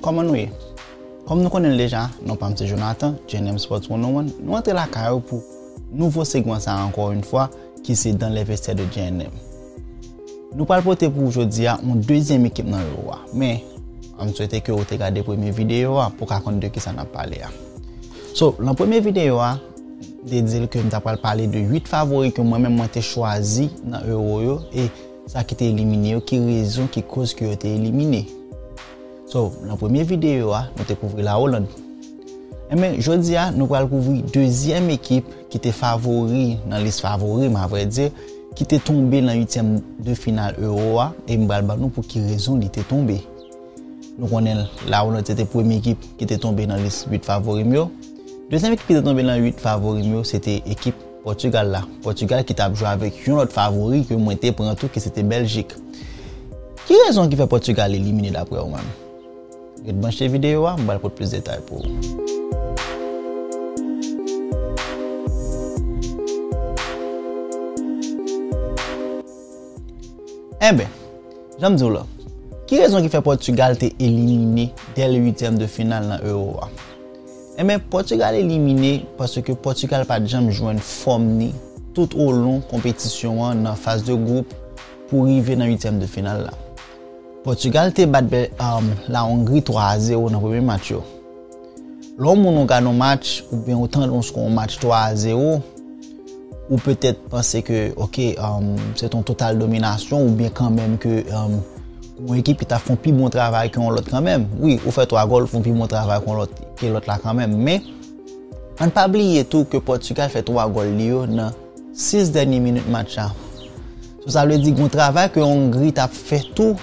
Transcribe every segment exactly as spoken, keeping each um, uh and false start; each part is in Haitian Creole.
Kòman nou ye? Kòm nou konnen l deja, non pa m se Jonathan, J N M Sports one oh one. Nou antre lakay ou pou nouvo segman sa a ankò yon fwa, ki se dans les vestiaires de J N M. Nou pral pote pou w jodi a yon dezyèm ekip nan Euro a. Men, m swete ke w te gade premye videyo a pou w ka konn de kisa n ap pale a. So, nan premye videyo a, m te di l ke m ta pral pale de uit favori ke mwen menm mwen te chwazi nan Euro yo e sa ki te elimine yo, ki rezon, ki koz ke yo te elimine. So, nan premye videyo a, nou te kouvri la Hollande. Enben, jodi a, nou pral kouvri dezyèm ekip ki te favori nan lis favori m, avrèdi, ki te tonbe nan uityèm de final Euro a, e m pral ban nou pou ki rezon li te tonbe. Nou konnen la Hollande se te premye ekip ki te tonbe nan lis uit favori m yo. Dezyèm ekip ki te tonbe nan uit favori m yo, se te ekip Pòtigal la. Pòtigal ki t ap jwe avèk yon lòt favori ke mwen te pran tou, ki se te Bèljik. Ki rezon ki fè Pòtigal elimine daprè ou menm? Ret branche videyo a, m pral pote plis detay pou ou. Enben, jan m di w la, ki rezon ki fè Pòtigal te elimine dès les huitièmes de finale nan Euro a? Enben, Pòtigal elimine paske Pòtigal pa t janm jwenn fòm ni tout olon konpetisyon an nan faz de gwoup pou rive nan uityèm de final la. Pòtigal te bat Bè- um, La Hongrie twa a zewo nan premye match yo. Lè yon moun ou gade yon match oubyen ou tande yon skò yon match twa a zewo, ou petèt panse ke, ok, um, se yon total dominasyon oubyen kanmenm ke um, yon ekip ki ta fè yon pi bon travay ke yon lòt kanmenm. Wi, ou fè twa gòl, ou fè yon pi bon travay ke yon lòt, ke lòt la kanmenm. Men, ann pa bliye tou ke Pòtigal fè twa gòl li yo nan sis dènye minit match la. So, sa vle di gon travay ke Hongrie t ap fè tou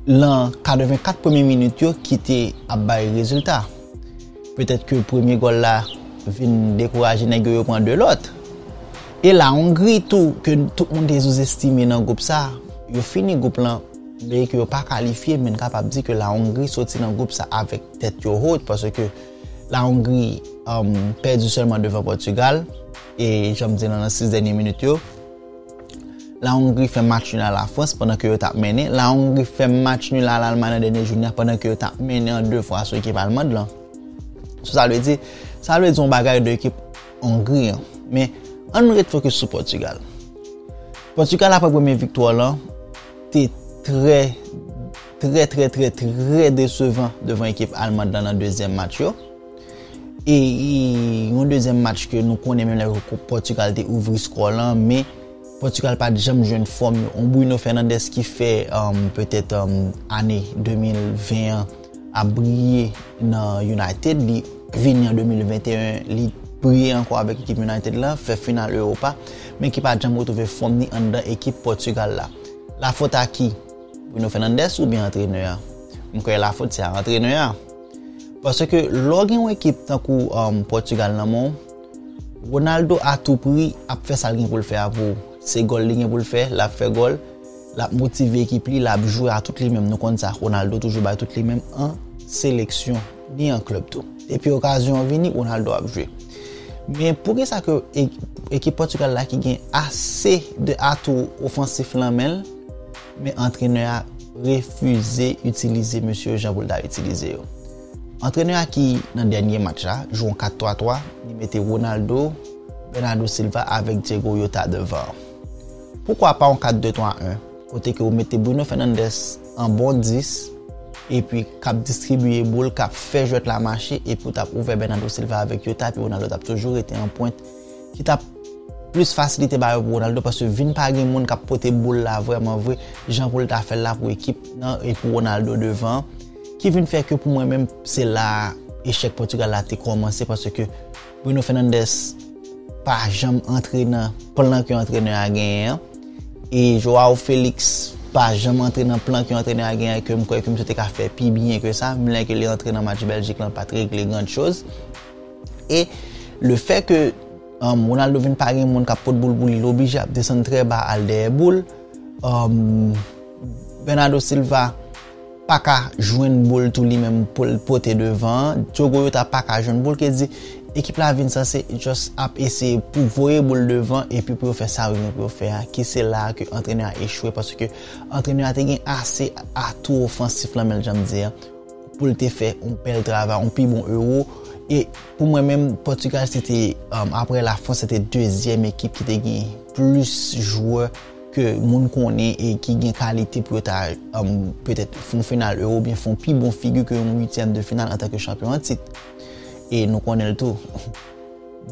lan katrevenkat premye minit yo ki te ap bay rezilta. Petèt ke premye gòl la vin dekouraje nèg yo, yo pran de lòt. E La Hongrie tou, ke tout moun te souzestime nan gwoup sa, yo fini gwoup lan, men ke yo pa kalifye, men n kapab di ke La Hongrie soti nan gwoup sa avèk tèt yo wo, paske La Hongrie um, pèdi sèlman devan Pòtigal, e jan m di nan sis dènye minit yo. La Hongrie fè match nul a la Frans pandan ke yo t ap mennen. La Hongrie fè match nul a Lalmay nan dènye jounen an pandan ke yo t ap mennen an de fwa sou ekip Almand lan. So, sa vle di, sa vle di yon bagay de ekip Hongrie an. Men, ann ret fokis sou Pòtigal. Pòtigal, apre premye viktwa lan, te trè, trè, trè, trè, trè desevan devan ekip Almand lan nan dezyèm match yo. E, e yon dezyèm match ke nou konnen menm lè Pòtigal te ouvri skò lan, men Pòtigal pa t janm jwenn fòm yo. Yon Bruno Fernandes ki fè, um, petèt, um, ane de mil ven an ap briye nan United, li vini an de mil venteyen, li briye ankò avèk ekip United lan, fè final Europa, men ki pa t janm retwouve fòm ni anndan ekip Pòtigal la. Lafòt a ki? Bruno Fernandes oubyen antrenè a? M kwè lafòt se a antrenè a. Paske lè w gen yon ekip tankou, um, Pòtigal nan men w, Ronaldo atoupri ap fè sa l gen pou l fè a pou ou. Se gòl li gen pou l fè, l ap fè gòl, l ap motive ekip li, l ap jwe a tout li menm. Nou konn sa, Ronaldo toujou bay tout li menm an seleksyon, ni an klèb tou. Depi okazyon an vini, Ronaldo ap jwe. Men poukisa ke e- ekip Pòtigal la ki gen ase de atou ofansif lan men l, men antrenè a refize itilize mesye yo jan pou l ta itilize yo. Antrenè a ki nan dènye match la, jwe yon kat twa twa, li mete Ronaldo, Bernardo Silva avèk Diogo Jota devan. Poukwa pa yon kat de twa en, kote ke ou mete Bruno Fernandes an bon dis, epi k ap distribiye boul, k ap fè jwèt la mache, epi ou t ap ouvè Bernardo Silva avèk Jota, epi Ronaldo t ap toujou rete an pwent, ki t ap plis fasilite bagay yo pou Ronaldo, paske vin pa gen moun k ap pote boul la vrèman vre, jan pou l ta fè l la pou ekip nan, e pou Ronaldo devan, ki vin fè ke pou mwen menm, se la echèk Pòtigal la te kòmanse, paske Bruno Fernandes pa janm antre nan plan ke antrenè a genyen an. E Joao Felix pa janm antre nan plan ke antrenè a genyen an, ke m kwè ke misye te ka fè pi byen ke sa, menm lè ke li antre nan match Bèljik lan, l pa t regle gran choz. E le fè ke, um, Ronaldo vin pa gen moun k ap pot boul pou li, li oblije ap desann trè ba al dèyè boul. Um, Bernardo Silva pa ka jwenn boul tou li menm pou l pote devan an. Diogo Jota pa ka jwenn boul, ki di ekip la vin sanse just ap eseye pou voye boul devan epi pou yo fè sa yo gen pou yo fè a, ki se la a ke antrenè a echwe, paske antrenè a te gen ase atou ofansif lan men l, jan m di a. pou l te fè yon bèl travay, yon pi bon Euro. E pou mwen menm, Pòtigal se te, um, apre Lafrans, se te dezyèm ekip ki te gen plis jwè ke moun konnen e ki gen kalite pou yo ta, um, petèt fè yon final Euro oubyen fè yon pi bon figi ke yon uityèm de final antanke chanpyon an tit. E nou konnen l tou.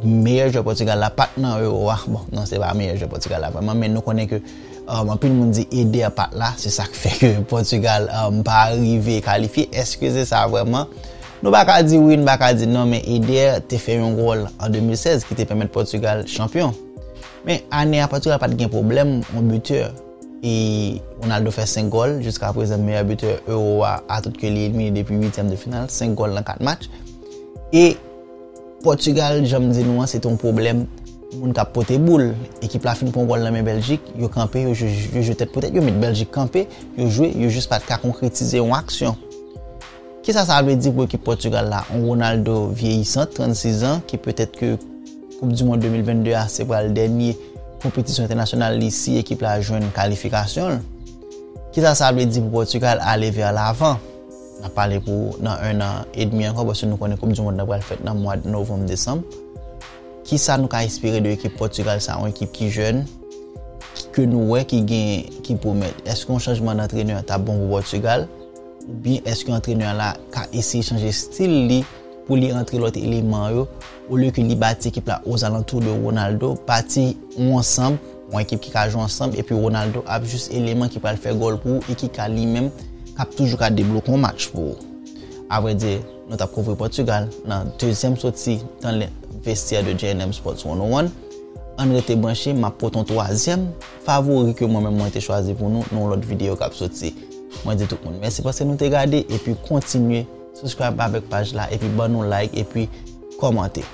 Meyè jwè Pòtigal la pa t nan Euro a. Bon, non, se pa meyè jwè Pòtigal la vrèman, men nou konnen ke, um, anpil moun di Eder pa t la, se sa k fè ke Pòtigal, um, pa rive kalifye. Èske se sa vrèman? Nou pa ka di wi, nou pa ka di non, men Eder te fè yon gòl an de mil sèz ki te pèmèt Pòtigal chanpyon. Men ane a, Pòtigal pa t gen pwoblèm yon bitè. E Ronaldo fè senk gòl, jiska prezan meyè bitè Euro a, atouke li elimine depi uityèm de final, senk gòl nan kat match. E Pòtigal, jan m di nou an, se te yon pwoblèm moun k ap pote boul. Ekip la fin pran gòl nan men Bèljik, yo kanpe, yo jwe, yo jwe tèt pou tèt, yo met Bèljik kanpe, yo jwe, yo jis pa t ka konkretize yon aksyon. Kisa sa vle di pou ekip Pòtigal la? Yon Ronaldo vyeyisan, trannsis an, ki petèt ke Koup di Mond de mil vennde a se pral dènye konpetisyon entènasyonal li si ekip la jwenn kalifikasyon l. Kisa sa vle di pou Pòtigal ale vè lavan? N ap pale pou nan en an edmi ankò, paske nou konnen Koup di Mond nan pral fèt nan mwa novanm, desanm. Kisa nou ka espere de ekip Pòtigal sa? Yon ekip ki jèn, ke nou wè ki gen, ki pwomèt. Èske yon chanjman dantrenè t ap bon pou Pòtigal? Oubyen èske antrenè la ka eseye chanje stil li pou li antre lòt eleman yo, olye ke li bati ekip la ozalantou de Ronaldo, bati yon ansanm, yon ekip ki ka jwe ansanm, epi Ronaldo ap jis eleman ki pral fè gòl pou ou e ki ka li menm, k ap toujou ka debloke yon match pou ou. Avrèdi, nou t ap kouvri Pòtigal nan dezyèm soti nan vestyè de J N M Sports one oh one. Ann rete branche, m ap pote yon twazyèm favori ke mwen menm mwen te chwazi pou nou nan yon lòt videyo k ap soti. Mwen di tout moun mèsi paske nou te gade epi kontinye subscribe avèk paj la epi ban nou like epi kòmante.